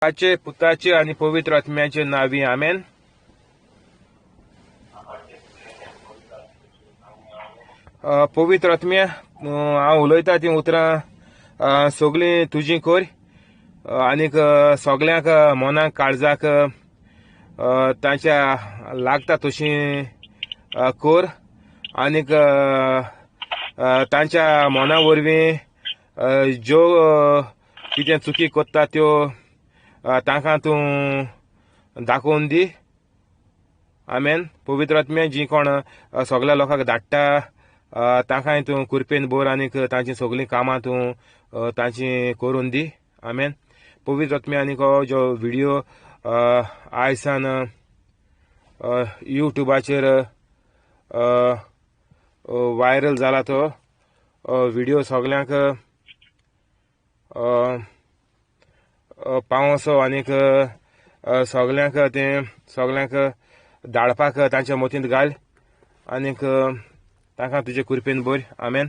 बापाचे, पुताचे आनी पवित्र आत्म्याचे नांवी, आमेन. पवित्र आत्म्या, हांव उलयता तीं उतरां सगळीं तुजीं कर आनीक सगल्यांक मनाक काळजाक तांच्या लागता तशी कर आनीक तांच्या मना वरवीं ज्यो कितें चुकी करता त्यो तांकां तूं दाखोवन दी. आमेन. पवित्र आत्म्या, जी कोण सगल्या लोकांक धाडटा तांकांय तूं कृपेन भर आनीक तांची सगळीं कामां तूं तांची करून दी. आमेन. पवित्र आत्म्या, आनीक हो जो व्हिडियो आयसान युट्यूबाचेर व्हायरल जाला तो व्हिडियो सगल्यांक पावोसो आनीक सगल्यांक तें सगल्यांक धाडपाक तांच्या मतींत घाल आनीक तांकां तुजे कृपेन भर. आमेन.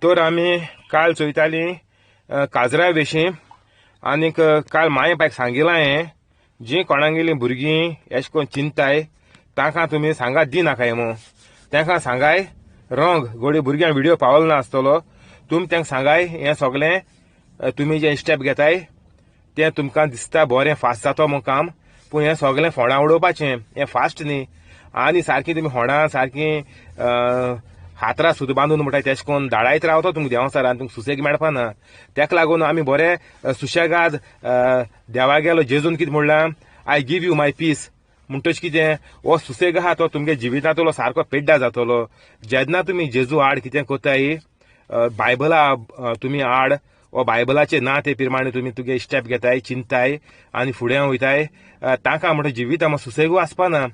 तर आमी काल चोयतालीं काजरा विशीं आनीक काल मांय बायक सांगिलां हें, जीं कोणागेलीं भुरगीं एशें कोन्न चिंताय तांकां तुमी सांगात दिनाकाय म्हूण. तांकां सांगाय रंग घोडये भुरग्यांक व्हिडियो पावलो ना आसतलो, तुमी तांकां सांगाय हें सगळें तुमी जें स्टेप घेताय तें तुमकां दिसता बरें फास्ट जातो म्हूण काम, पूण हें सगळें फोंडां उडोवपाचें, हें फास्ट न्ही. आनी सारकीं तुमी फोंडां सारकीं हातरां सुद्दां बांदून म्हणटा तेशें कोन्न धाडायत रावतो तुमकां देंवचार आनी तुमकां सुसेग मेळपा ना. तेका लागून आमी बरें सुशेगाद देवागेलो जेजून कितें म्हणलां, I give you my peace. म्हणटच कितें हो सुसेग आहा तो तुमगे जिवितांतलो सारको पेड्डा जातलो जेन्ना तुमी जेजू आड कितें कोताय, बायबला तुमी आड वा बायबलाचे ना ते प्रमाणे तुमी तुगे स्टेप घेताय, चिंताय आनी फुडें वयताय, तांकां म्हणटा जिविता मात सुसेगू आसपा ना.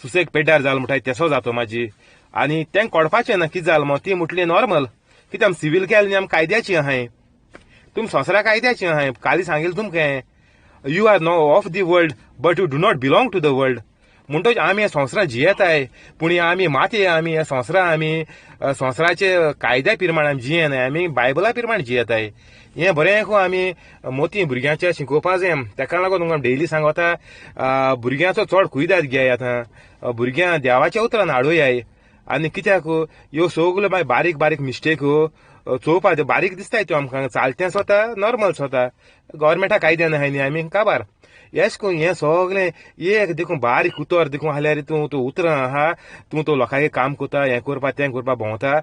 सुसेग पेड्ड्यार जालो म्हणटाय तेसो जातो म्हाजी. आनी तेंकां कळपाचें ना कितें जालें मग, ती म्हटली नॉर्मल, कितें आमी सिवील केलें न्ही, आमी कायद्याची आहाय, तुमी संवसारा कायद्याची आहाय. काली सांगिल्लें तुमकां, you are no of the world but you do not belong to the world. म्हणटच आमी ह्या संवसारांत जियेताय, पूण हे आमी मातये, आमी ह्या संवसारांत आमी संवसाराचे कायद्या प्रमाण आमी जियेनाय, आमी बायबला प्रमाण जियेताय. हें बरें खो आमी मोती भुरग्यांच्या शिकोवपा जाय. तेका लागून तुमकां डेली सांगता, भुरग्यांचो चड कुयदाद घेयाय. आतां भुरग्यां देवाच्या उतरान हाडुयाय. आनी कित्याक ह्यो सगल्यो मागीर बारीक बारीक मिस्टेक चोवपा त्यो बारीक दिसताय त्यो आमकां, चालतें स्वता नॉर्मल स्वता, गव्हर्मेंटा कायद्यान आहाय न्ही आमी काबार. एश कोन्न हें सगळें एक देखून बारीक उतर देखून आसल्यार तूं तूं उतरां आहा, तूं तो लोकांगेर काम करता, हें करपा तें करपा भोंवता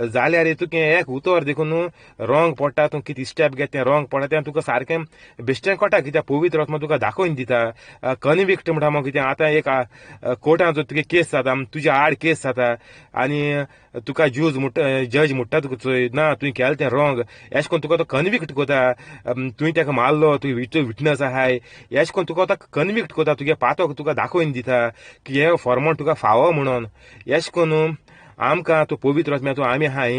जाल्यार तुका एक उतर देखून रॉंग पडटा, तूं कितें स्टेप घेता तें रॉंग पडटा, तें तुका सारकें बेश्टें कळटा. कित्याक पवित्र आत्मा तुका दाखोवन दिता. कनविक्ट म्हणटा मग कितें, आतां एक कोर्टान जर तुगे केस जाता, तुज्या आड केस जाता आनी तुका ज्यूज म्हणटा, जज म्हणटा तुका चोय ना तुवें केलें तें रॉंग, एशें कोन्न तुका तो कनविक्ट कोता, तुवें ताका मारलो, तुवें विटनस आहाय, एशें कोन्न तुका तो कनविक्ट कोता, तुगे पातक तुका दाखोवन दिता की हें फॉर्मोन तुका फावो म्हणून. एशें कोन्न आमकां तूं पवित्र आत्म्या तूं आमी आहाय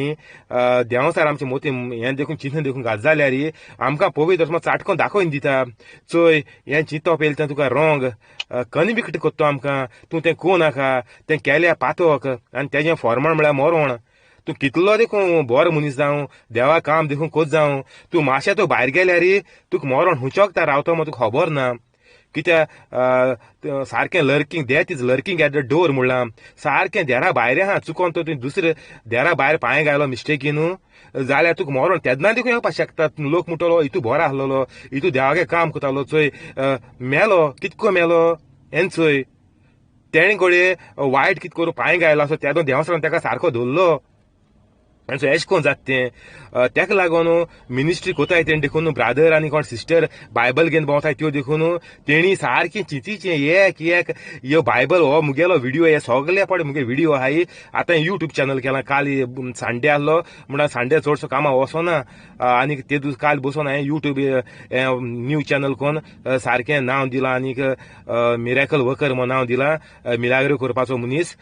देंवचार आमचे मोती हें देखून चिंतून देखून घात जाल्यार आमकां पवित्र आत्मा चाटकोन दाखोवन दिता, चोय हें चिंतप येयलें तें तुका रॉंग, कनविक्ट कोत्तो आमकां, तूं तें कोन नाका, तें केल्या पातक आनी तेजें फॉर्मण म्हळ्यार मरण. तूं कितलो देखून बरो मनीस जावं, देवा काम देखून कोत जावं, तूं मातशें तूं भायर गेल्यार तुका मरण हुंचकता रावतो म्हूण तुका खबर ना. कित्याक सारकें lurking, death is lurking at the door म्हणलां, सारकें देरा भायर आहा, चुकोन तो तुवें दुसरे देरा भायर पांय घालो मिस्टेकीन जाल्यार तुका मरण तेन्ना देखून येवपाक शकता. लोक म्हणटलो इतू बरो आसलेलो, इतू देवागे काम करतालो, चोय मेलो कितको मेलो हें चोय, तेणें घडये वायट कितें करून पांय घायलो आसो तेदो देवस्रान ताका सारको धरलो. आनी सो एशें कोन्न जाता तें. तेका लागून मिनिस्ट्री कोताय तेणें देखून ब्रादर आनी कोण सिस्टर बायबल घेवन भोंवताय त्यो देखून तेणी सारकें चिंतीचें एक एक ह्यो बायबल हो मुगेलो व्हिडियो हे सगळे पळय मुगे व्हिडियो आहाय. आतां युट्यूब चॅनल केलां, काल संडे आसलो म्हणून संडे चडसो कामां वचना आनी ते दीस काल बसून हांवें युट्यूब न्यू चॅनल कोन्न सारकें नांव दिलां आनीक मिराकल वर्कर म्हूण नांव दिलां, मिलाग्रो करपाचो मनीस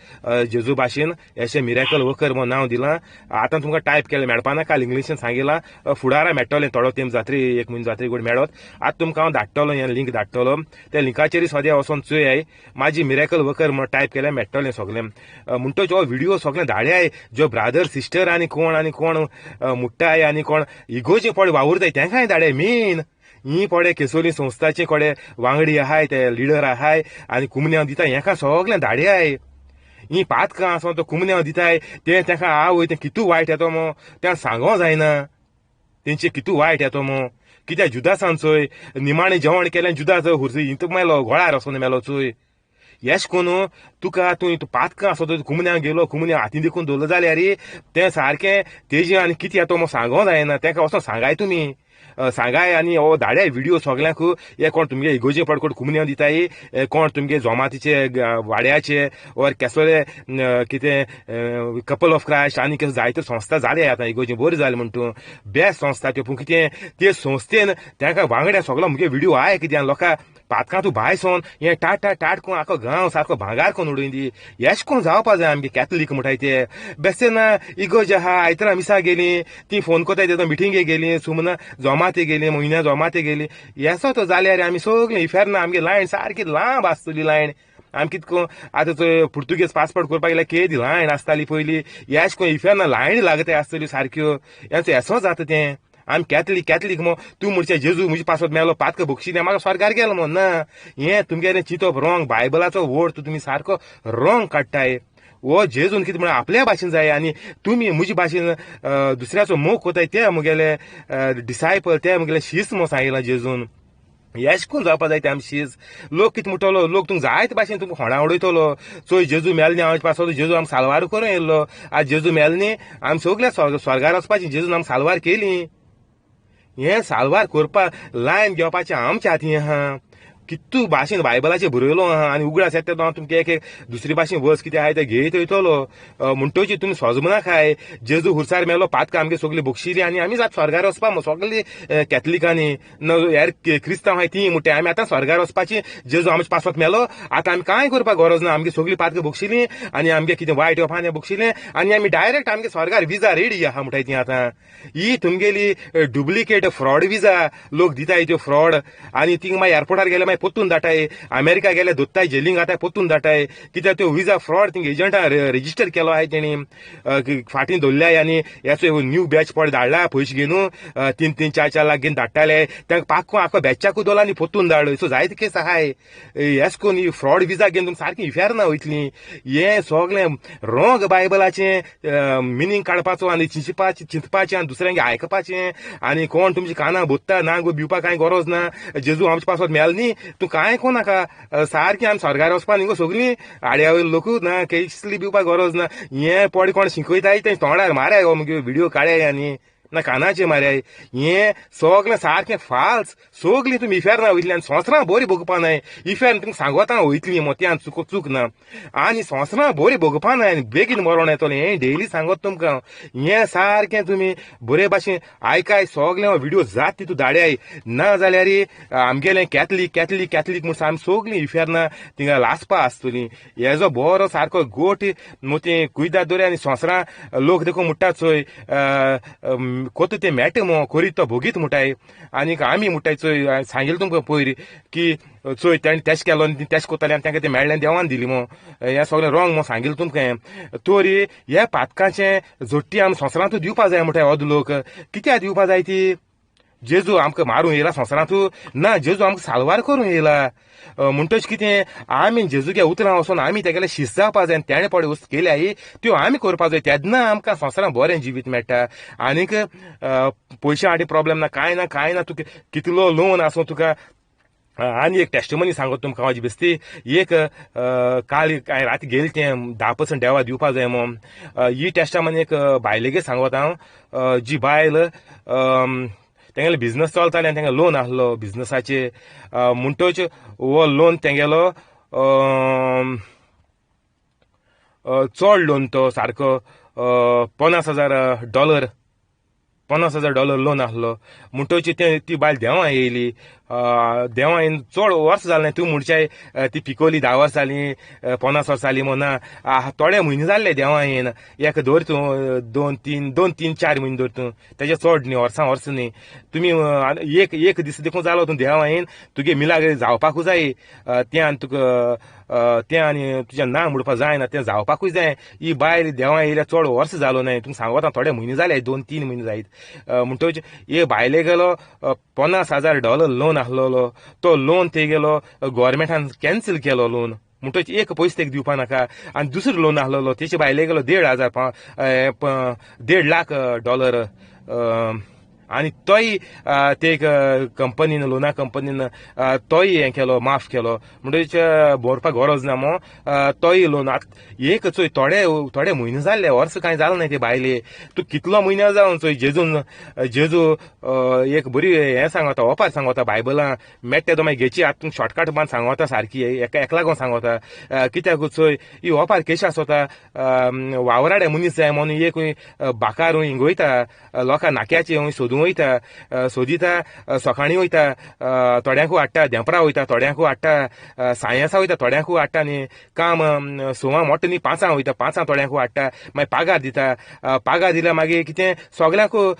जेजू भाशेन अशें मिराकल वर्कर म्हूण नांव दिलां. आतां तुमकां टायप केलें मेळपा ना, काल इंग्लिशीन सांगिलां, फुडारा मेळटलें थोडो तेंप जात्री एक म्हयनो जात्री गोड मेळत. आतां तुमकां हांव धाडटलो हें लिंक धाडटलो, त्या लिंकाचेर सद्या वचोन चोयाय म्हाजी मिराकल वर्कर म्हूण टायप केल्यार मेळटलें सगळें. म्हणटच हो व्हिडियो सगळें धाडयाय, ज्यो ब्रादर सिस्टर आनी कोण आनी कोण मुट्टाय आनी कोण इगोजे पळय वावुरताय तेंकांय धाडयाय. मेन ही कोडे केसोली संस्थाचे कोडे वांगडी आहाय, ते लिडर आहाय आनी कुमन्यांव दिता हेका सगळें धाडयाय. ही पातकां आसो तो कुमन्यांव दिताय ते तेका आवय तें कितू वायट येतो मो तें सांगो जायना, तेंचे कितू वायट येतो मो. कित्याक जुदासान चोय निमाणें जेवण केलें जुदास हुरसी हिंत मेलो, गोळार वचोन मेलो चोय. येश कोन तुका तूं पातकां आसो तो कुमन्यांव गेलो, कुमन्यांव हातीन देखून दवरलो जाल्यार तें सारकें तेजें आनी कितें येतो मो सांगो जायना. तेका वचोन सांगाय तुमी, सांगाय आनी हो धाड्याय व्हिडियो सगल्यांक. हे कोण तुमगे इगोजे पड कोण कुमन्यांव दिताय, कोण तुमगे जोमातीचे वाड्याचे ओर केसोले कितें कपल ऑफ क्रायस्ट आनी केसो जायत्यो संस्था जाले आतां इगोजी बरी जाली म्हण तूं बेस्ट संस्था त्यो. पूण कितें ते संस्थेन तांकां वांगड्या सगलो मुगे व्हिडियो आय कित्याक लोकां पातकां तूं भायर सोन हें टाट टाट टाट कोण आखो गांव सारको भांगार कोण उडोवन दी. येश कोण जावपा जाय आमगे कॅथलीक म्हणटाय ते बेस्ते ना. इगोज आहा आयतरा मिसा गेली ती फोन कोताय तेदो मिटिंगे गेली, सुमना जोमाते गेली, म्हयन्या जोमाते गेली. येसो तो जाल्यार आमी सगळीं इफेर्ना आमगे लायन सारकी लांब आसतली लायन. आमी कितको आतां चोय पुर्तुगेज पासपोर्ट करपाक गेल्यार केदी लायन आसताली पयलीं. येश कोण इफेर्ना लायन लागताय आसतल्यो सारक्यो. येसो येसो जाता तें. आमी कॅथलीक कॅथलीक मो तूं म्हणचे जेजू म्हजे पासत मेलो पातक बक्षिलें म्हाका स्वर्गार गेलो मो ना. हें तुमगेलें चिंतप रोंग, बायबलाचो वर्ड तूं तुमी सारको रोंग काडटाय. हो जेजून कितें म्हणल्यार आपल्या भाशेन जाय आनी तुमी म्हजे भाशेन दुसऱ्याचो मोग कोताय ते म्हगेले डिसायपल, ते म्हगेले शीस मो सांगिलां जेजून. येश कोण जावपा जाय ते आमी शीस. लोक कितें म्हणटलो, लोक तुमकां जायते भाशेन तुमकां होणा उडयतलो. चोय जेजू मेल न्ही आमचे पासत, जेजू आमकां साल्वार करूं येयल्लो. आज जेजू मेल न्ही आमी सगळे स्वर्गार वचपाची, जेजून आमकां साल्वार केली. हें साल्वार करपाक लायन घेवपाचें आमच्या हातीं आहा. कितू भाशेन बायबलाचेर बरयलो आहा आनी उगडास येता तेन्ना तुमकां एक एक दुसरी भाशेन वर्स कितें आहाय तें घेयत वयतलो. म्हणटोची तुमी सोजमनाकाय जेजू हुरसार मेलो पातकां आमगे सगळीं बक्षिली आनी आमी जात स्वर्गार वचपा मो सगळीं कॅथलिकांनी न हेर क्रिस्तांव आहाय तीं म्हणटाय आमी आतां स्वर्गार वचपाची, जेजू आमचे पासत मेलो आतां आमी कांय करपाक गरज ना, आमगे सगळीं पातकां बक्षिली आनी आमगे कितें वायट येवपा आहा तें बक्षिलें आनी आमी डायरेक्ट आमगे स्वर्गार विजा रेडी आहा म्हणटाय ती. आतां ही तुमगेली डुप्लिकेट फ्रॉड विजा लोक दिताय त्यो फ्रॉड आनी थिंग मागीर एअरपोर्टार गेले मागीर पोत्तून धाटाय, अमेरिका गेले दोत्ताय जेलींग घाताय पोत्तून धाटाय. कित्याक त्यो विजा फ्रॉड थिंग एजंटा रेजिस्टर केलो आहाय तेणी फाटीं दवरल्याय आनी हेचो न्यू बॅच पळय धाडला पयशे घेवन 3 3 4 4 लाख घेवन धाडटाले तांकां पाक्को आखो बॅचाकूय दवरला आनी पोत्तून धाड. सो जायते केस आहाय हेच कोन ही फ्रॉड विजा घेवन तुमकां सारकी इफेर ना वयतली. हें सगळें रोंग बायबलाचें मिनींग काडपाचो आनी चिंतपाचें चिंतपाचें आनी दुसऱ्यांक आयकपाचें आनी कोण तुमच्या कानां बोत्ता ना गो भिवपाक कांय गरज ना. जेजू आमचे पासत मेल न्ही तूं कांय कोण नाका, सारकें आमी स्वर्गार वचपा न्ही गो सगळीं आड्या वयले लोकूच ना केसली भिवपाक गरज ना. हें पडे कोण शिकयताय तें तोंडार माराय हो मुगे व्हिडियो काड्याय आनी ना कानाचे माराय. हें सगळें सारकें फाल्स, सगळीं तुमी इफेर्ना वयतली आनी संवसारां बरी भोगपा नाय. इफेर्न तुमकां सांगोता वयतली मोतयान चूक चूक ना आनी संवसारां बरी भोगपा नाय आनी बेगीन मरोण येतलें हें डेली सांगत तुमकां. हें सारकें तुमी बरे भाशेन आयकाय सगळें हो व्हिडियो जात तितू धाड्याय ना जाल्यार आमगेलें कॅथलीक कॅथलीक कॅथलीक म्हूण आमी सगळीं इफेर्ना थिंगा लासपा आसतलीं. हेजो बरो सारको गोट मोती कुयदा दोरे आनी संवसारां लोक देखून म्हणटा चोय कोत तें मेळटा मो कोरीत तो भोगीत म्हणटाय. आनीक आमी म्हणटाय चोय सांगिल्लें तुमकां पयर की चोय तेणें तेश केलो आनी तेश कोतालें आनी तांकां तें मेळ्ळें देवान दिली मो, हें सगळें रोंग मो सांगिल्लें तुमकां. तरी ह्या पातकाचें जोट्टी आमी संवसारांतू दिवपा जाय म्हणटाय अर्द लोक. कित्याक दिवपा जाय ती? जेजू आमकां मारूंक येयला संवसारांतू ना, जेजू आमकां साल्वार करूंक येयला. म्हणटच कितें आमी जेजूगे उतरां वचोन आमी तेगेले शिस्त जावपा जाय आनी तेणें पळय वस्त केल्या ही त्यो आमी करपा जाय तेन्ना आमकां संवसारांत बरें जिवीत मेळटा. आनीक पयशां हाडी प्रॉब्लेम ना, कांय ना कांय ना, तुका कितलो लोन आसूं तुका. आनी एक टेस्टमनी सांगत तुमकां म्हाजी बेस्ती एक काल कांय राती गेली तें 10% देवा दिवपा जाय मो. ही टेस्टमनी एक बायलेगे सांगत हांव, जी बायल तेंगेलो बिजनस चलतालें आनी तेंगे लोन आसलो बिजनसाचे. म्हणटच हो लोन तेंगेलो चड लोन तो सारको $50,000 $50,000 लोन आसलो. म्हणटच तें ती बायल देवां येयली देवान चड वर्स जालें तूं म्हणचे ती पिकोली 10 वर्स जालीं 50 वर्स जालीं म्हूण ना, थोडे म्हयने जाल्ले देवान एक दवर तूं 2-3 4 म्हयने दवर तूं, तेजे चड न्ही, वर्सां वर्स न्ही. तुमी एक एक दीस देखून जालो तूं देवान तुगे मिलाग्र जावपाकूच जाय, तें आनी तुका तें आनी तुजें ना म्हणपाक जायना, तें जावपाकूच जाय. ही बायल देवा येयल्या चड वर्स जालो न्हय, तुमकां सांगता थोडे म्हयने जाले, 2-3 म्हयने जायत. म्हणटकच हे बायले गेलो $50,000 लोन आसलेलो, तो लोन ते गेलो गोवोरमेंटान कॅन्सल केलो लोन, म्हणटकच एक पयशे तेका दिवपा नाका. आनी दुसरो लोन आसलेलो तेचे बायले गेलो $1.5 लाख आनी तोय ते कंपनीन लोना कंपनीन तोय हें केलो, माफ केलो. म्हणटकच भरपाक गरज ना मो तोय लोन. आतां एक चोय थोडे थोडे म्हयने जाल्ले, वर्स कांय जालें ना ते बायले. तूं कितलो म्हयने जावन चोय जेजून जेजू एक बरी हें सांगता, ओपार सांगता बायबलां मेट्टे तो मागीर घेची. आतां तूं शॉर्टकट मान सांगता सारकी, एका लागून सांगता कित्याक चोय ही ओपार केशी आसता, वावराडे मनीस जाय म्हणून एक बाकार हिंग वयता, लोकां नाक्याचे सोदूंक वयता, सोदिता, सकाळीं वयता, थोड्यांकूय हाडटा, देंपरा वयता, थोड्यांकूय हाडटा, सायन्सा वयता, थोड्यांकूय हाडटा न्ही काम 6 मोठो न्ही 5 वयता, 5 थोड्यांकूय हाडटा, मागीर पागार दिता, पागार दिल्यार मागीर कितें सगल्यांकू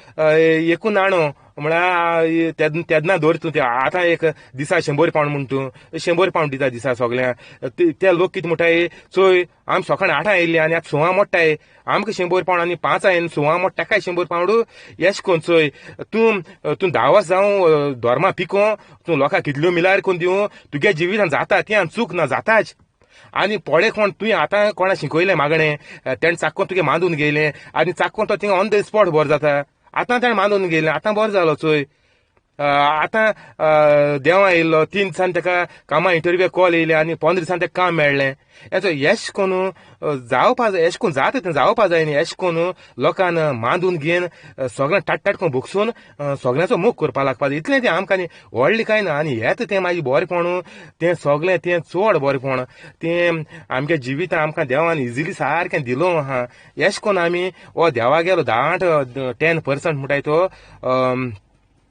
एकूण आणो म्हळ्यार तेन्ना दवर तूं ते आतां एक दिसा 100 पावंड म्हण तूं 100 पावंड दिता दिसा सगळ्यांक. ते लोक कितें म्हणटाय चोय आमी सकाळीं 8 येयल्ली आनी आतां 6 मोडटाय, आमकां 100 पावंड आनी 5 येवन 6 मोडटा काय 100 पावंड. एश कोन चोय तूं तूं 10 वर्स जावं धर्मा पिको, तूं लोकांक कितल्यो मिलार कोन दिवं, तुगे जिवितान जाता तें आनी चूक ना जाताच. आनी पोडे कोण तुवें आतां कोणा शिकयलें मागणें तेणें चाक्कोन तुगे मांदून गेलें आनी चाक्कोन तो थिंगा ऑन the spot बरो जाता. आतां तेणें मांदून गेलें, आतां बरो जालो चोय. आतां देवा येयल्लो 3 दिसान ताका कामा इंटरव्यू कॉल येयले आनी 15 दिसान ताका काम मेळ्ळें. येचो एश कोन जावपा जाय, एश कोन जाता तें जावपा जाय न्ही. एश कोन लोकान मांदून घेवन सगळें टाट टाट करून भोगसून सगळ्यांचो मोग करपा लागपा जाय. इतलें तें आमकां न्ही व्हडलें कांय ना. आनी येता तें मागीर बरेपण, तें सगळें तें चड बरेपण तें आमगे जिवितां आमकां देवान इजिली सारकें दिलो आहा. एश कोन आमी हो देवा गेलो 10% म्हणटाय तो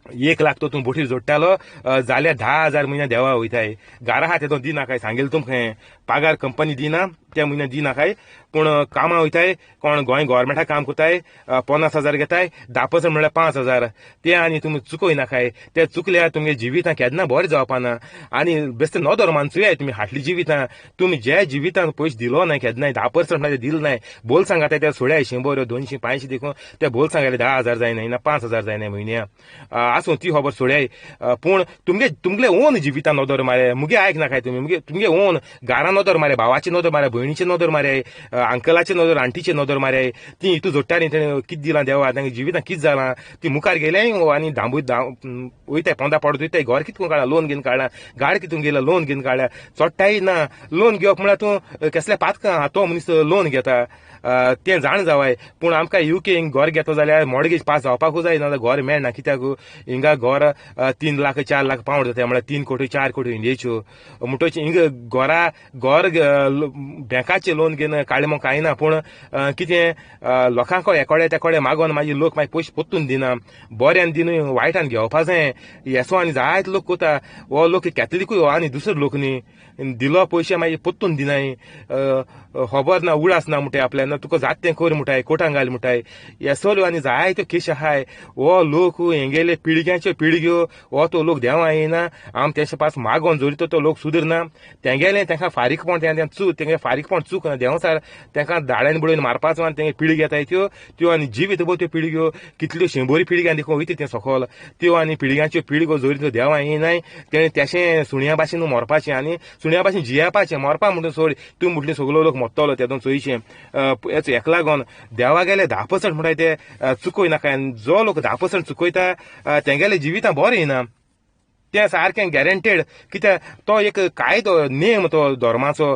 1 लाख तो तूं बोटीर जोडटालो जाल्यार 10,000 म्हयन्या देवा वयताय. घरा आहा तें दिनाकाय सांगेल तुमकां, पागार कंपनी दिना त्या म्हयन्या दिनाकाय, पूण कामां वयताय कोण गोंय गोवोरमेंटाक काम करताय 50,000 घेताय, 10% म्हणल्यार 5,000. ते आनी तुमी चुकयनाकाय, ते चुकल्यार तुमगे जिवितां केन्ना बरें जावपा ना. आनी बेश्टे नदर मानचुया तुमी हाडली जिवितां, तुमी जे जिवितान पयशे दिलो ना केन्नाय 10% म्हणल्यार दिल नाय. बोल सांगता ते सोड्या 100 200 500 देखून ते बोल सांगले 10,000 जायना ना 5,000 जायना म्हयन्या, आसूं ती खबर सोड्याय. पूण तुमगे तुमगेले ओन जिवितां नदर मारे, मुगे आयक नाकाय तुमी, मुगे तुमगे ओन घरा नदर मारे, भावाची नदर मारे, भयणीची नदर मारे, अंकलाचे नदर, आंटीचे नदर मारे. ती हितू जोडटा न्ही तेणें कितें दिलां देवा, तांगे जिवितां कितें जालां, ती मुखार गेले आनी धांबू वयताय पोंदा पडत वयताय, घर कितकून काडलां लोन घेवन काडलां, गाड कितून गेला लोन घेवन काडल्या, चोडटाय ना. लोन घेवप म्हळ्यार तूं कसल्या पातकां तो मनीस लोन घेता तें जाण जावाय. पूण आमकां युके हिंग घर घेतलो जाल्यार मॉर्गेज पास जावपाकूच जाय, नाजाल्यार घर मेळना. कित्याक हिंगा घर 3 लाख 4 लाख पावंड जाता, म्हळ्यार 3 कोटी 4 कोटी इंडियेच्यो. म्हणटकच हिंग घरा घर बँकाचें लोन घेवन काडलें म्हूण कांय ना. पूण कितें लोकांक एकोडे तेकोडे मागोन मागीर लोक मागीर पयशे परतून दिना, बऱ्यान दिनूय वायटान घेवपा जाय. येसो आनी जायते लोक कोता, हो लोक कॅथलिकूय हो आनी दुसरो लोक न्ही, दिलो पयशे मागीर परतून दिनाय, खबर ना उडास ना म्हणटाय आपल्या, ना तुका जात तें कर म्हणटाय, कोटांग घाल म्हणटाय. येसोल्यो आनी जायत्यो केशी आहाय. हो लोक हेंगेले पिळग्यांच्यो पिळग्यो, हो तो लोक देवा येयना, आम तेचे पास मागोन जोरी तो लोक सुदरना. तेंगेलें तेंकां फारीकपण तें चूक, तेंगे फारीकपण चूक ना देंवचार तेंकां दाड्यान बुडोवन मारपाचो आनी तेंगे पिळगी येताय त्यो त्यो आनी जिवीत भर त्यो पिळग्यो कितल्यो 100 पिळग्यां देखून वयता तें सकल त्यो आनी पिळग्यांच्यो पिळग्यो जोरी त्यो देवा येयनाय तेणें तेशें सुण्या भाशेन मरपाचें आनी सुण्या भाशेन जियेवपाचें. मरपा म्हणून सोड तूं म्हटलें सगलो लोक मरतलो तेदोन चोयशें हेचो हेका लागून देवा गेले 10% म्हणटाय ते चुकय नाका. आनी जो लोक 10% चुकयता तेंगेले जिवितां बरें येना, तें सारकें गॅरंटेड. कित्याक तो एक कायदो नेम तो धर्माचो,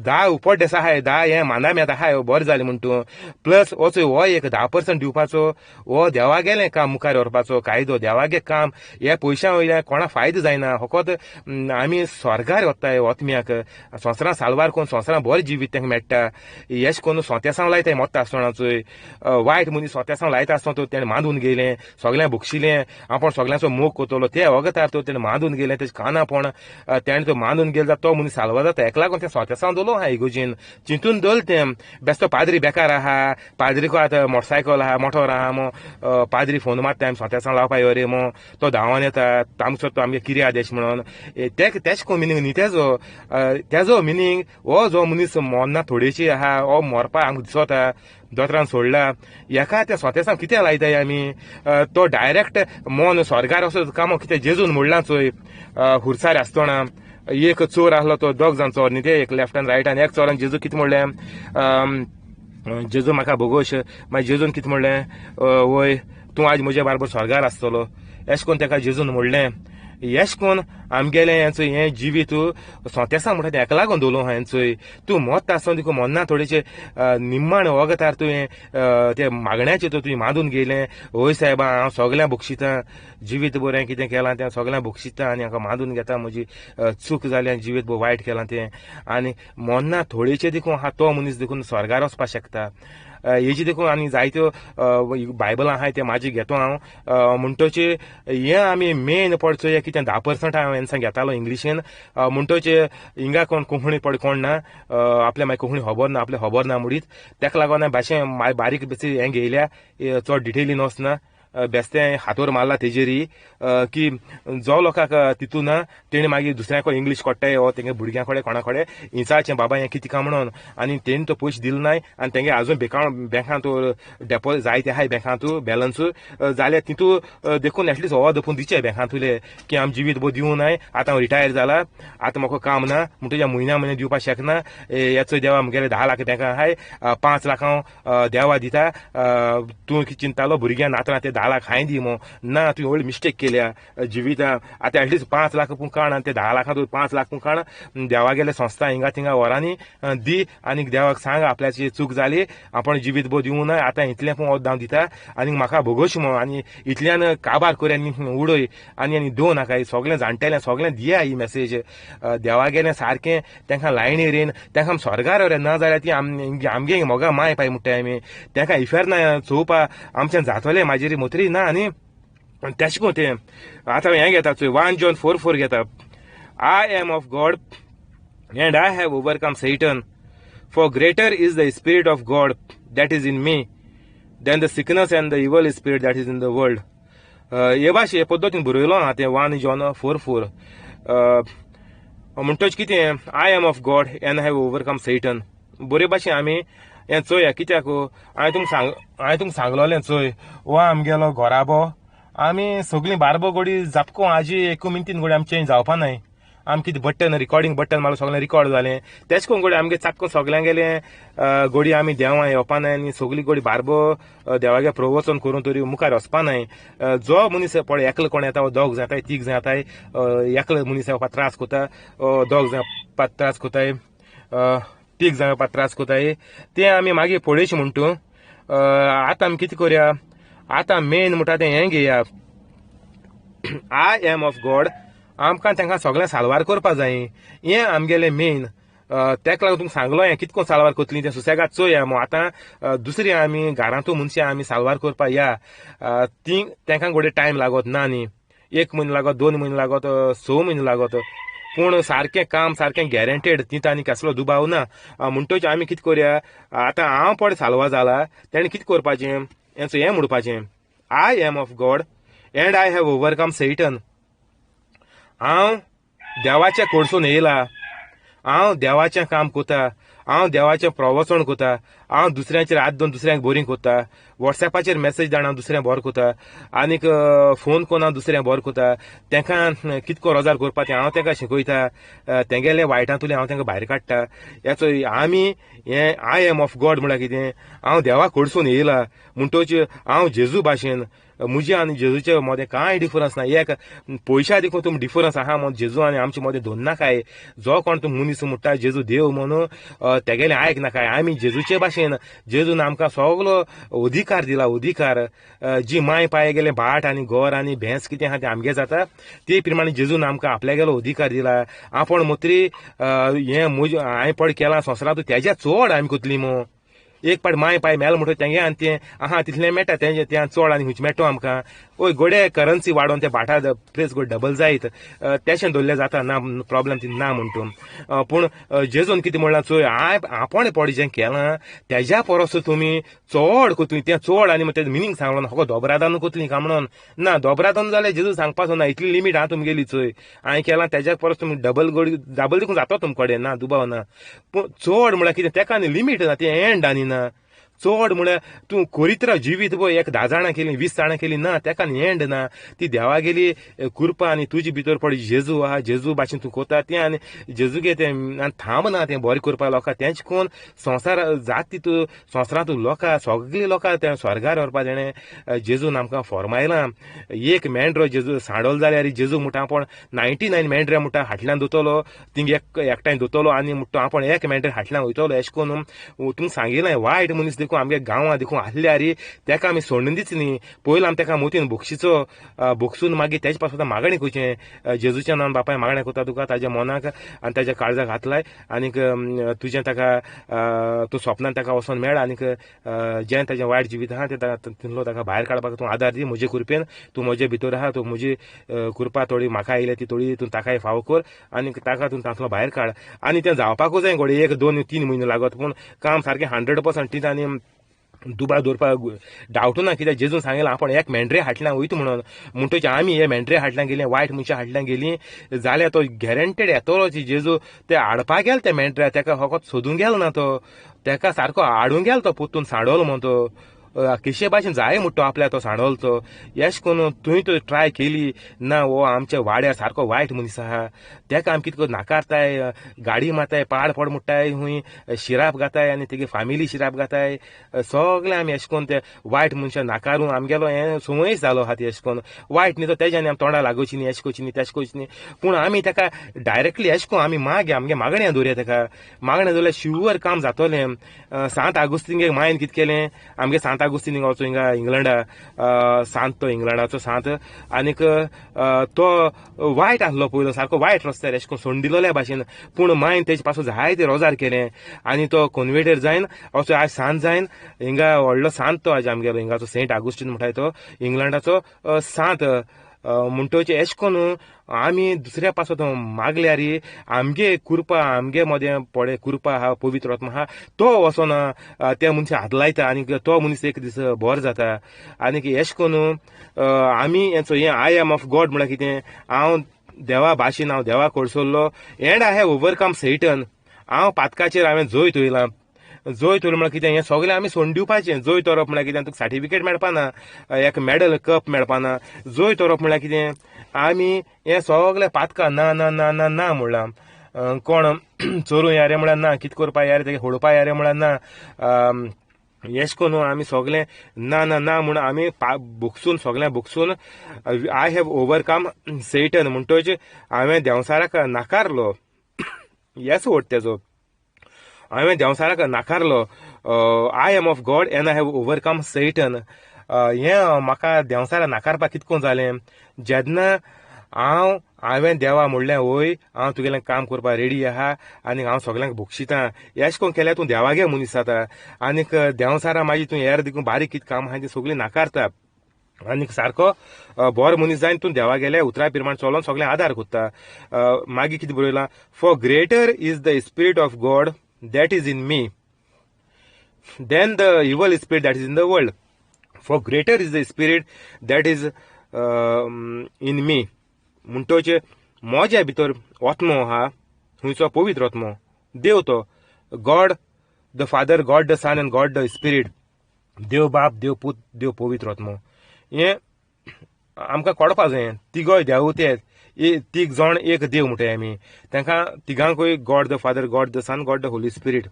10 उपड्डेस आहाय, 10 हें मांदाम्यात आहाय बरें जालें म्हण तूं प्लस वचो हो एक 10% दिवपाचो हो देवा गेलें काम मुखार व्हरपाचो कायदो, देवागे काम. ह्या पयशां वयल्यान कोणा फायदो जायना, फकत आमी स्वर्गार वताय ओतम्याक, संवसारां साल्वार करून संवसारां बरें जिवीत तांकां मेळटा. येश करून सोंतेसांव लायताय मोत्ता आसतनाचोय वायट मनीस सोंतेसांव लायता आसतना तो तेणें मांदून गेलें, सगळ्यांक भोगशिलें, आपूण सगळ्यांचो मोग करतलो ते वगतार तो तेणें मांदून गेलें तेजे काना पोण तेणें तो मांदून गेलो जाल्यार तो मनीस साल्वार जाता. हेका लागून तें सोतेसांव दवरलो आहा इगोर्जेन चिंतून दवरलें तें. बेस्तो पाद्री बेकार आहा, पाद्रीको आतां मोटरसायकल आहा, मोटोर आहा मो, पाद्री फोन मारता आमी सोतेसांव लावपा यो रे मो, तो धांवन येता आमचो तो आमगे किर्याद अशें म्हणून. तेश कोन मिनींग न्ही तेजो, तेजो मिनींग हो जो मनीस मोन्ना थोडेशी आहा हो मरपा आमकां दिसता दोतोरान सोडला हेका तें सोतेसांव कितें लायताय आमी. तो डायरेक्ट मोन स्वर्गार वचो कामो कितें जेजून म्हणलां चोय खुर्सार आसतना एक चोर आसलो तो दोग जाण चोर न्ही ते, एक लेफ्टान रायटान एक चोरान जेजू कितें म्हणलें, जेजू म्हाका भोगोश. मागीर जेजून कितें म्हणलें, वय तूं आज म्हज्या बारबर स्वर्गार आसतलो अशें करून तेका जेजून म्हणलें. एश कोन आमगेलें हें हें जिवीत सोंतेसां म्हणटा तें हेका लागून दवरलो हांवें चोय. तूं मोत्ता आसतना तुका मोन्ना थोडेशें निम्माण वगतार तुवें ते मागण्याचें तो तुवें मांदून गेलें, हय सायबा हांव सगळ्यां बक्षितां, जिवीत बरें कितें केलां तें सगळ्यां बक्षितां आनी हांकां मांदून घेता, म्हजी चूक जाली आनी जिवीत बरें वायट केलां तें. आनी मोन्ना थोडेशें देखून आहा तो मनीस देखून स्वर्गार वचपाक शकता. हेजी देखून आनी जायत्यो बायबलां आहाय ते म्हाजी घेतो हांव. म्हणटोच हें आमी मेन पड चोया कितें 10% हांव हेन्सा घेतालो इंग्लिशीन. म्हणटोच हिंगा कोण कोंकणी पड कोण ना, आपल्या मागीर कोंकणी खबर ना, आपलें खबर ना म्हणीत तेका लागून भाशें मागीर बारीक बेसी हें घेयल्या, चड डिटेलीन वचना, बेस्तें हातोर मारला तेजेरी की जो लोकांक तितू ना तेणी मागीर दुसऱ्या कडेन इंग्लीश कोट्टाय वो तेंगे भुरग्यां कडेन कोणा कडेन इंचाचें बाबा हें कितें काय म्हणून, आनी तेणी तो पयशे दिले नाय आनी तेंगे आजून बँकांत डेपो जायते आहाय बँकांत बॅलन्स जाल्यार तितू देखून एटलिस्ट हो दपून दिचे बँकांतुले की आम जिवीत बो दिवं नाय, आतां हांव रिटायर जाला, आतां म्हाका काम ना म्हणटकीर म्हयन्या म्हयन्या दिवपाक शकना, हेचो देवा म्हगेले 10 लाख बँकां आहाय, 5 लाख हांव देवा दिता, तूं कितें चिंततालो भुरग्यां नातरां ते 10 लाख हांवें दी मो ना, तुवें व्हडली मिस्टेक केल्या जिवितां, आतां एटलिस्ट 5 लाख पूण काड आनी ते 10 लाखां तूं 5 लाख पूण काड, देवा गेले संस्था हिंगा थिंगा वरांनी दी आनी देवाक सांग आपल्याची चूक जाली, आपण जिवीत बो दिवं ना, आतां इतलें पूण हांव दिता आनी म्हाका भोगोश मो, आनी इतल्यान काबार कर आनी उडय आनी आनी दोन नाका, सगळें जाणटेलें सगळें दिया ही मॅसेज. देवा गेलें सारकें तांकां लायणी रेन तांकां स्वर्गार रे, ना जाल्यार ती आमगे मोगा माय पाय म्हणटाय आमी, तांकां इफेर्ना चोवपा आमच्यान जातलें म्हाजेर मोतरी ना. आनी तेशें कोन तें आतां हें घेता चोय 1 John 4:4 घेता, I am of God and I have overcome Satan, for greater is the spirit of God that is in me than the sickness and the evil spirit that is in the world. हे भाशे हे पद्दतीन बरयलो आहा तें 1 John 4:4. म्हणटच कितें, I am of God and I have overcome Satan. बरे भाशेन आमी हें चोया कित्याक हांवें तुमकां सांगलोलें चोय, हो आमगेलो घराबो आमी सगळीं बारबो गोडी जापको आजी एक मिनटीन गोडी आमी चेंज जावपा नाय, आम कितें बटन रिकॉर्डिंग बटन मारलो सगळें रिकॉर्ड जालें, तेच कोण गोडी आमगे चाक्को सगळ्यांगेले गोडी आमी देवां येवपा नाय आनी सगळी गोडी बारबो देवागे प्रवचन करून तरी मुखार वचपा नाय. जो मनीस पळय एकलो कोण येता, दोग जाताय, तीग जाताय, एकलो मनीस येवपा त्रास कोता, दोग जावपा त्रास कोताय, तीग जावपा त्रास कोताय, तें आमी मागीर पळयशी म्हणटू. आतां आमी कितें करया, आतां मेन म्हणटा तें हें घेया, I am of God, आमकां तांकां सगळें साल्वार करपा जाय, हें आमगेलें मेन. तेका लागून तुमकां सांगलो हें कितको साल्वार करतलीं तें सुसेगाद चोया मो. आतां दुसरी आमी घरांतू मनशां आमी साल्वार करपा या, ती तांकां गोडे टायम लागत ना न्ही, 1 म्हयनो लागत, 2 म्हयने लागत, 6 म्हयने लागत, पूण सारकें काम सारकें गॅरंटेड, तितूंत आनी कसलो दुबाव ना. म्हणटच आमी कितें करया, आतां हांव पळय साल्वार जाला तेणें कितें करपाचें, हेंचो हें म्हणपाचें, I am of God and I have overcome Satan. हांव देवाच्या कडसून येयला, हांव देवाचें काम कोता, हांव देवाचें प्रवचन कोता, हांव दुसऱ्यांचेर हात दोन दुसऱ्यांक बोरींग कोता, वॉट्सॅपाचेर मॅसेज धाडून हांव दुसऱ्यांक बरो कोता, आनीक फोन करून हांव दुसऱ्यांक बरो कोता, तांकां कितको रोजार करपा तें हांव तांकां शिकयता, तेंगेले वायटांतुले हांव तांकां भायर काडटा. हेचो आमी हें I am of God म्हळ्यार कितें, हांव देवा कडसून येयला म्हणटोच हांव जेजू भाशेन, म्हजे आनी जेजूचे मदें कांय डिफरन्स ना, एक पयशा देखून तुमी डिफरन्स आहा म्हूण जेजू आनी आमचे मदें दोन नाकाय. जो कोण तुमी मनीस म्हणटा जेजू देव म्हणून तेगेलें आयक नाकाय, आमी जेजूचे भाशेन, जेजून आमकां सगलो अधिकार दिला, अधिकार जी माय पाय गेले भाट आनी घर आनी भेंस कितें आहा तें आमगे जाता, ते प्रमाणे जेजून आमकां आपल्यागेलो अधिकार दिला. आपण मोत्री हें म्हज हांवें पड केलां संवसारांत तेज्या चड आमी कोतली मू, एक पाट माय पाय मेल म्हणटो तेंगे आनी तें आहा तितलें मेळटा तेंचे तें चड आनी खंयचें मेळटा आमकां. ओय गोडे करन्सी वाडोवन ते भाटा प्रेस गोड डबल जायत तेशें दवरलें जाता ना प्रोब्लेम ती ना म्हणटून. पूण जेजून कितें म्हणलां चोय, हांवें आपोणे पोड जें केलां तेज्या परस तुमी चड कोतली तें चड आनी तेजें मिनींग सांगलो ना हो दोबरादान कोतली काय म्हणून ना. दोबरादान जाल्यार जेजू सांगपाचो ना इतली लिमीट आहा तुमगेली चोय हांवें केलां तेज्या परस तुमी डबल गोड डबल देखून जातो तुमकडे ना दुबाव ना. पूण चड म्हळ्यार कितें तेका आनी लिमीट ना, तें एंड आनी ना. चड म्हळ्यार तूं करीत राव जिवीत पळय, एक 10 जाणां केली 20 जाणां केली ना तेका आनी एंड ना. ती देवागेली कृपा आनी तुजे भितर पळय जेजू आहा, जेजू भाशेन तूं कोता तें आनी जेजूगे तें आनी थांब ना तें बरें करपा लोकां तेंच कोन संवसार जात तितू संवसारांत लोकां सगळीं लोकां तें स्वर्गार व्हरपा तेणें जेजून आमकां फॉर्मायलां. एक मेंढरो जेजू सांडोल जाल्यार जेजू म्हणटा आपूण 99 मेंढऱ्या म्हणटा हाटल्यान धुतलो, थिंग एकठांय धुतलो आनी म्हणटा आपूण एक मेंढरे हाटल्यान वयतलो. अशें करून तुमकां सांगिल्लें वायट मनीस देखून आमगे गांवां देखून आहल्यार तेका आमी सोडून दिच न्ही. पयलीं आमी तेका मोतीन बक्षिचो, बक्षून मागीर तेजे पासून मागणें करचें जेजूच्या नांवान बापाय मागणें करता तुका ताज्या मनाक आनी ताज्या काळजाक हात लाय आनीक तुजें ताका तूं स्वप्नान ताका वचोन मेळ आनीक जें ताजें वायट जिवीत आहा तें तितलो ताका भायर काडपाक तूं आदार दी. म्हजे कृपेन तूं म्हजे भितर आहा, तूं म्हजी कृपा थोडी म्हाका आयल्या ती थोडी तूं ताकाय फावो कर आनीक ताका तूं तांतलो भायर काड. आनी तें जावपाकूच जाय घोडये 1 2 3 म्हयने लागत पूण काम सारकें 100% ती आनी दुबाव दवरपाक डावटू ना. कित्याक जेजून सांगिल्लें आपूण एक मेंढरे हाटल्यान वयता म्हणून, म्हणटकीच आमी हे मेंढरे हाटल्यान गेलीं वायट मनशां हाटल्यान गेलीं जाल्यार तो गॅरंटेड येतलो. जेजू ते हाडपाक गेलो ते मेंढऱ्या तेका फकत सोदूंक गेलो ना, तो तेका सारको हाडूंक गेलो, तो पोत्तून सांडोलो म्हण तो कशे भाशेन जाय म्हणटा तो आपल्या तो सांडोलो तो. एश करून तुवें तो ट्राय केली ना हो आमच्या वाड्यार सारको वायट मनीस आहा तेका आमी कितें नाकारताय, गाडी मारताय, पाड पड म्हणटाय, खूंय शिराप घाताय आनी तेगे फामिली शिराप घाताय, सगळें आमी एश करून ते वायट मनशां नाकारून आमगेलो हें संवय जालो आहा ती. एश करून वायट न्ही तो तेज्यानी आमी तोंडा लागोवची न्ही, एश करची न्ही, तेश करची न्ही. पूण आमी तेका डायरेक्टली एश करून आमी मागीर आमगे मागण्या दवरया, तेका मागण्या दवरल्यार शुवर काम जातलें. सांत आगुस्तीन मायन कितें केलें, आमगे सांत आगुस्तीन हिंगा वचून हिंगा इंग्लंडा सांत तो इंग्लंडाचो सांत आनीक तो वायट आसलो पयलो सारको वायट रस्त्यार एश करून सोंडिल्ल्या भाशेन, पूण मायन तेजे पासून जायते रोजार केलें आनी तो कन्वर्टेड जायन असो आज सांत जायन हिंगा व्हडलो सांत तो आज आमगेलो हिंगाचो सेंट आगुस्टीन म्हणटाय तो इंग्लंडाचो सांत. म्हणटकीच एश करून आमी दुसऱ्या पासत मागल्यार आमगे कृपा आमगे मदें पडे कृपा आहा पवित्र आत्मा आहा तो वचोन त्या मनशाक हात लायता आनी तो मनीस एक दीस बरो जाता. आनीक एश करून आमी हेचो हें I am of God म्हळ्यार कितें, हांव देवा भाशेन हांव देवा कडसरलो and I have overcome Satan. हांव पातकाचेर हांवें जैत वयलां. जैत वयलो म्हळ्यार कितें, हें सगळें आमी सोडून दिवपाचें. जैत व्हरप म्हळ्यार कितें, तुका सर्टिफिकेट मेळपाना, एक मेडल कप मेळपाना. जैत व्हरप म्हळ्यार कितें, आमी हें सगळें पातकां ना ना ना ना ना म्हणलां. कोण चोरूं या रे म्हळ्यार ना, कितें करपा या रे, तेगे होडपा या रे म्हळ्यार ना. एश करून आमी सगळें ना ना ना म्हूण आमी भोगसून सगळें भोगसून I have overcome Satan म्हणटकीच हांवें देंवसाराक नाकारलो. येस वोट तेजो हांवें देंवसाराक नाकारलो. I am of God and I have overcome Satan. हें म्हाका देंवसाराक नाकारपाक कितको जालें, जेन्ना हांव हांवें देवा म्हणलें वय हांव तुगेलें काम करपाक रेडी आहा आनी हांव सगल्यांक बक्षितां, एश कोन केल्यार तूं देवागे मनीस जाता. आनीक देंवसारा मागीर तूं हेर देखून बारीक कितें काम आहा तें सगळीं नाकारता आनीक सारको बरो मनीस जायन तूं देवा गेल्या उतरा प्रमाण चलोन सगळें आदार कोत्ता. मागीर कितें बरयलां, for greater is the spirit of God that is in me than the evil spirit that is in the world. For greater is the spirit that is in me. म्हणटकीच म्हज्या भितर आत्मो आहा खंयचो पवित्र आत्मो देव तो God the father, God the son and God the spirit, देव बाप देव पूत देव पवित्र आत्मो. हें आमकां कळपा जाय, तिगोय देव ते तीग जाण एक देव म्हणटाय आमी तांकां तिगांकूय God the father, God the son, God the holy spirit.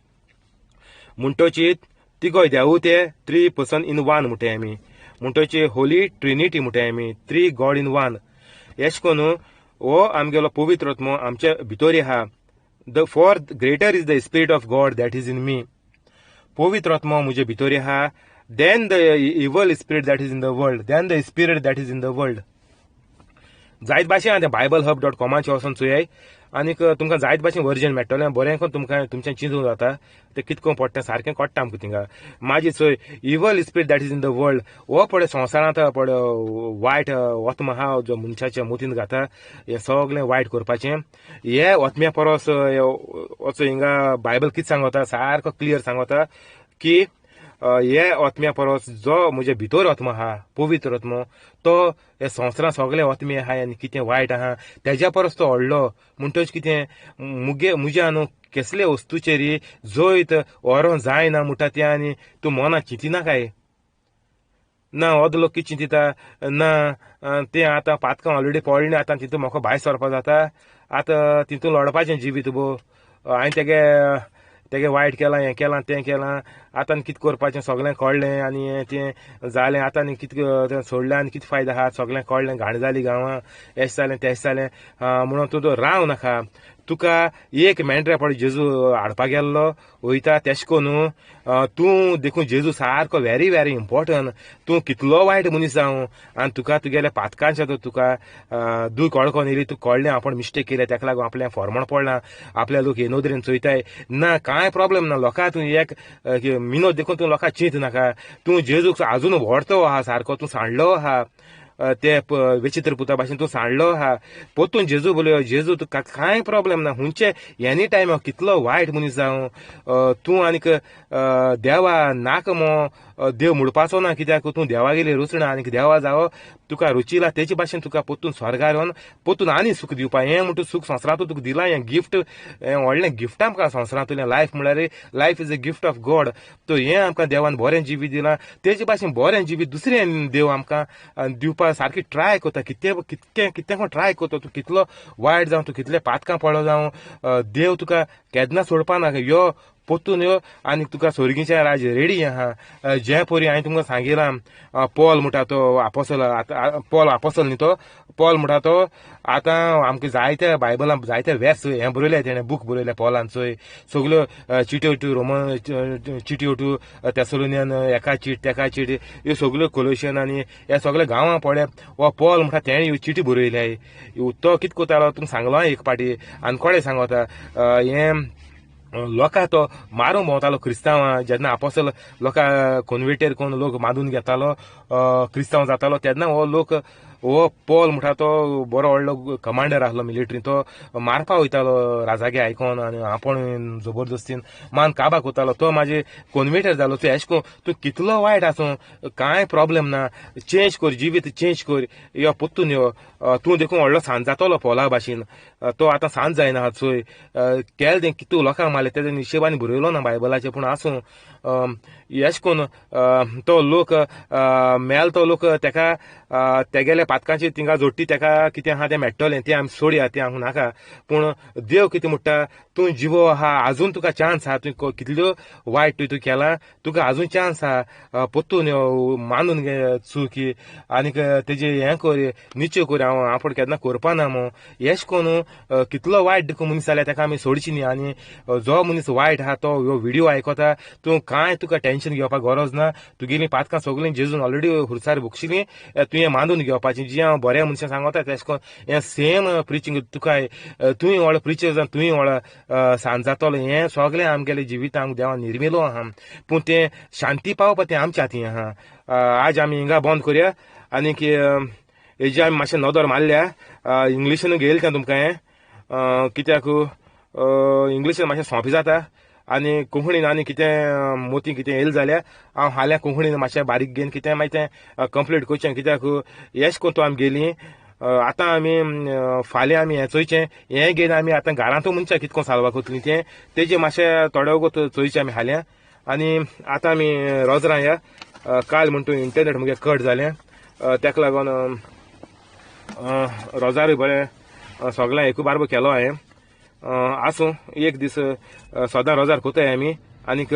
म्हणटकीच तिगोय देव ते थ्री पर्सन इन वन म्हणटाय आमी, म्हणटकीच होली ट्रिनिटी म्हणटाय आमी, थ्री गॉड इन वन. एश करून हो आमगेलो पवित्र आत्मो आमच्या भितर आहा. The for greater is the spirit of God that is in me. पवित्र आत्मो म्हजे भितर आहा than the evil spirit that is in the world, than the spirit that is in the world. जायत भाशेन आतां बायबल हब डॉट कॉमाचेर वचोन चोयाय आनीक तुमकां जायत भाशेन वर्जन मेळटलें, बरें करून तुमकां तुमचें चिंतूंक जाता तें कितको पडटा सारकें कळटा आमकां थिंगा. मागीर चोय evil spirit that is in the world, हो पळय संवसारांत पळय वायट आत्मा आहा जो मनशाच्या मोतीन घाता, हें सगळें वायट करपाचें. हे आत्म्या परस वचो हिंगा बायबल कितें सांगता, सारको क्लियर सांगता की हे आत्म्या परस जो म्हज्या भितर आत्मा आहा पवित्र आत्मो, तो हे संवसारांत सगळे आत्मे आहाय आनी कितें वायट आहा तेज्या परस तो व्हडलो. म्हणटच कितें मुगे म्हज्या न्हू केसले वस्तूचेर जैत व्हरों जायना म्हणटा तें आनी तूं मनां चिंतिना काय ना. अर्द लोक कितें चिंतिता ना तें आतां पातकां ऑलरेडी पडलें, आतां तितून म्हाका भायर सरपा जाता, आतां तितून लडपाचें जिवीत बो, हांवें तेगे तेगे वायट केलां, हें केलां तें केलां, आतां कितें करपाचें सगळें कळ्ळें आनी हें तें जालें, आतां आनी कितें तें सोडलें आनी कितें फायदो आहा, सगळें कळ्ळें, घाण जाली गांवां, एशें जालें तेशें जालें म्हणून तूं राव नाका. तुका एक मेंढऱ्या पळय जेजू हाडपाक गेल्लो वयता तेशें करून तूं देखून जेजू सारको व्हेरी व्हेरी इम्पोर्टंट. तूं कितलो वायट मनीस जावं आनी तुका तुगेल्या पातकांचें तुका दूख अडकोन येयली, तूं कळ्ळें आपूण मिस्टेक केल्या, तेका लागून आपलें फॉर्मण पडलां, आपल्या लोक हे नदरेन चोयताय ना, कांय प्रॉब्लम ना. लोकां तूं एक मिनोद देखून तूं लोकां चिंत नाका. तूं जेजूक आजून व्हरतो आहा सारको, तूं सांडलो आहा ते विचित्र पुता भाशेन तूं सांडलो आहा. पोतून जेजू बोलयो, जेजू तुका कांय प्रॉब्लम ना, हुंचे एनी टायम कितलो वायट मनीस जावं तूं आनीक देवा नाका मो देव म्हणपाचो ना, कित्याक तूं देवागेली रुचणा आनीक देवा जावो तुका रुचिला तेचे भाशेन तुका पोतून स्वर्गार येवन पोतून आनी सूख दिवपा. हें म्हणटा सूख संवसारांत तुका दिलां, हें गिफ्ट, हें व्हडलें गिफ्ट आमकां संवसारांतलें. लायफ म्हणल्यार life is a gift of God. तो हें आमकां देवान बरें जिवीत दिलां, तेचे भाशेन बरें जिवीत दुसरें देव आमकां दिवपा सारकी ट्राय करता. कितें कितकें कितें ट्राय करता, तूं कितलो वायट जावं, तूं कितले पातकां पडलो जावं, देव तुका केन्ना सोडपा ना. यो पोतून यो आनी तुका सोर्गीचें राज्य रेडी आहा. जे परी हांवें तुमकां सांगिलां, पॉल म्हणटा तो आपोसल, आतां पॉल आपोसल न्ही तो पॉल म्हणटा तो, आतां आमकां जायते बायबलां जायते वेर्स हें बरयलें तेणें, बूक बरयलें पॉलान चोय सगल्यो चिट्यो टू रोमन चिट्यो टू तेसलोनियन, एका चीट तेका चीट, ह्यो सगल्यो कोलोशियन आनी ह्या सगल्या गांवां पळय हो पॉल म्हणटा तेणें ह्यो चिटी बरयल्या. तो कितें करतालो तुमकां सांगलो एक पाटी आनी कोणें सांगता हें लोकां तो मारूंक भोंवतालो क्रिस्तांवां. जेन्ना आपोसल लोकां कोनवेटेर कोण लोक बांदून घेतालो क्रिस्तांव जातालो, तेन्ना हो लोक हो पॉल म्हणटा तो बरो व्हडलो कमांडर आसलो मिलिटरी, तो मारपा वयतालो राजागे आयकोन आनी आपूण जबरदस्तीन मान काबाक वतालो. तो मागीर कोनवेटर जालो. तूं एशें करून तूं कितलो वायट आसूं कांय प्रॉब्लम ना, चेंज कर जिवीत, चेंज कर, यो पोत्तून यो, तूं देखून व्हडलो सांज जातलो पॉला भाशेन. तो आतां सांज जायना चोय केलें तें कितू लोकांक मारलें तेजे हिशेबान बरयलो ना बायबलाचेर, पूण आसूं एशें करून तो लोक मेल, तो लोक तेका तेगेले पातकांची थिंगा जोडटी तेका कितें आहा तें मेळटलें, तें आमी सोडया, तें आमकां नाका. पूण देव कितें म्हणटा, तूं जिवो आहा, आजून तुका चान्स आहा, तुवें कितल्यो वायट तुवें केलां, तुका आजून चान्स आहा, पोत्तून यो मानून घे चूक आनीक तेजें हें कर, निश्चय कर, हांव आपूण केन्ना करपा ना मो. एशें करून कितलो वायट देखून मनीस जाल्यार तेका आमी सोडची न्ही. आनी जो मनीस वायट आहा तो ह्यो व्हिडियो आयकता, तूं कांय तुका टेंशन घेवपाक गरज ना, तुगेलीं पातकां सगळीं जेजून ऑलरेडी हुरसार भोगशिलीं, तुवें मानून घेवपाचें. जी हांव बऱ्या मनशां सांगता तेशें करून हें सेम प्रिचींग तुका, तुवें व्हडलो प्रिचर जावन तुवें व्हडलो सांज जातलो. हें सगळें आमगेलें जिवीत आमकां देवान निर्मिलो आहा, पूण तें शांती पावपा तें आमच्या हातीन आहा. आज आमी हिंगा बंद करुया आनीक हेजी आमी मातशें नदर मारल्या, इंग्लिशीन घेयल तें तुमकां हें, कित्याक इंग्लिशीन मातशें सोंपें जाता आनी कोंकणीन आनी कितें मोती कितें येयलें जाल्यार हांव हाल्यां कोंकणीन मातशें बारीक घेवन कितें मागीर तें कंप्लीट करचें, कित्याक एशें करून तो आमी गेलीं. आतां आमी फाल्यां आमी हें चोयचें, हें घेवन आमी आतां घरांतू मनशां कितको साल्वार करतलीं तें तेजें मातशें थोडे वगत चोयचें आमी हाल्यां. आनी आतां आमी रोजरां या, काल म्हण तूं इंटरनेट मुगे कट जालें, तेका लागून रोजारूय बरें सगळें एकू बारबो केलो हांवें. आसूं एक दीस सदां रोजार कोताय आमी आनीक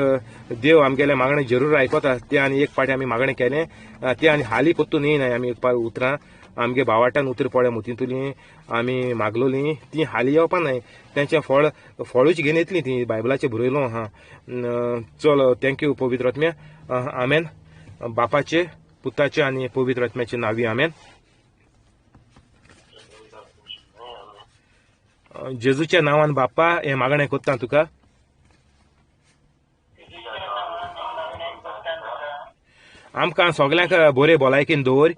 देव आमगेलें मागणें जरूर आयकता तें. आनी एक फावटी आमी मागणें केलें तें आनी हालीं पोत्तून येयना आमी एक पावट उतरां आमगे भावाटान उतरां पळय मोतींतुलीं आमी मागलोलीं तीं हालीं येवपा नाय, तेंचें फळ फळूच घेवन येतलीं तीं बायबलाचेर बरयलो आहा. चल thank you पवित्र आत्म्या, आमेन. बापाचे पुताचे आनी पवित्र आत्म्याचे नांवी आमेन. जेजूच्या नांवान बाप्पा हें मागणें कोत्ता तुका. आमकां सगल्यांक बरे भलायकेन दवर.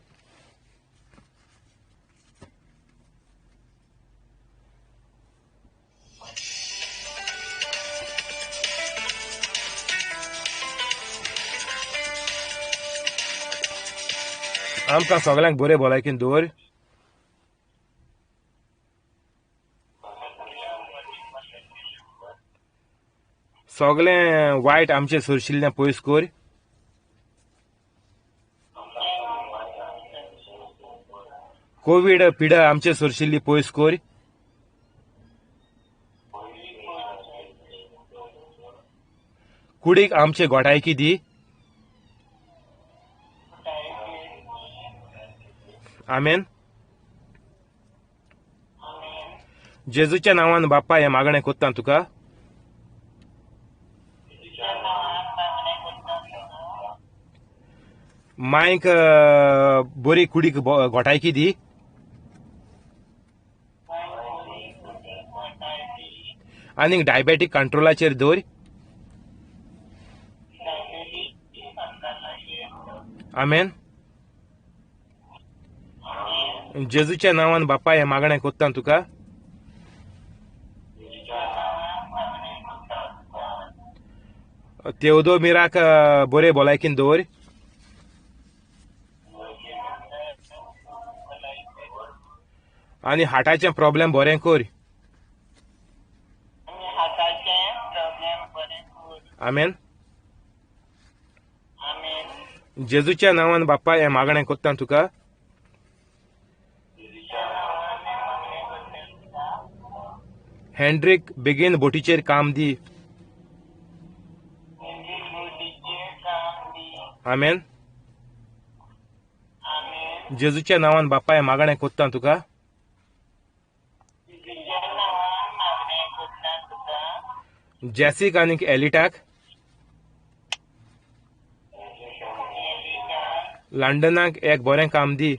आमकां सगल्यांक बरे भलायकेन दवर. सगळें वायट आमचें सरशिल्लें पयस कर. कोवीड पिडा आमचे सरशिल्ली पयस कर. कुडीक आमचे गोठायकी दी. आमेन. जेजूच्या नांवान बाप्पा हें मागणें कोत्ता तुका. मायक बरी कुडीक गोठायकी दी. आनीक डायबेटीक कंट्रोलाचेर दवर. आमेन. जेजूच्या नांवान बाप्पा हें मागणें कोत्ता तुका. तेवदो मिराक बरे भलायकेन दवर. आनी हार्टाचें प्रॉब्लेम बरें कर. आमेन. जेजूच्या नांवान बाप्पा हें मागणें कोत्ता तुका. हेंड्रीक बेगीन बोटीचेर काम दी. आमेन. जेजूच्या नांवान बाप्पा हें मागणें कोत्ता तुका. जॅसीक आनीक एलिटाक लंडनाक एक बरें काम दी.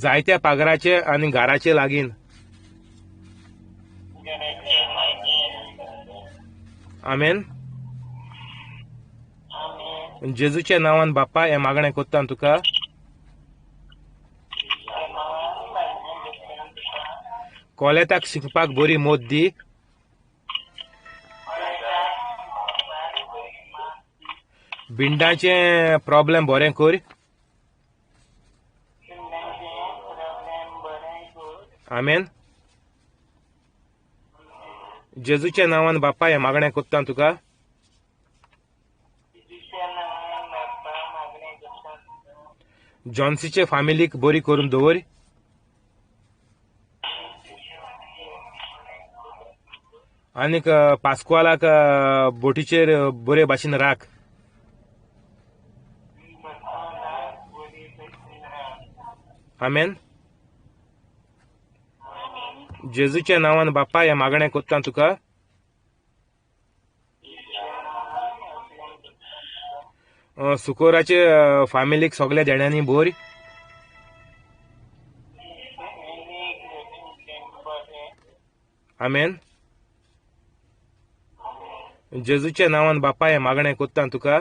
जायत्या पागराचे आनी घराचे लागीन. आमेन. जेजूच्या नांवान बाप्पा हें मागणें कोत्ता तुका. कॉलेताक शिकपाक बरी मोत दी. बिंडाचें प्रॉब्लेम बरें कर. आमेन. जेजूच्या नांवान बाप्पा हें मागणें कोत्ता तुका. जॉन्सीचे फामिलीक बरी करून दवर. आनीक पास्कुआलाक बोटीचेर बरे भाशेन राख. आमेन. जेजूच्या नांवान बाप्पा हें मागणें कोत्ता तुका. सुकोराचे फामिलीक सगल्या देण्यांनी भर. आमेन. जेजूच्या नांवान बाप्पा हें मागणें कोत्ता तुका.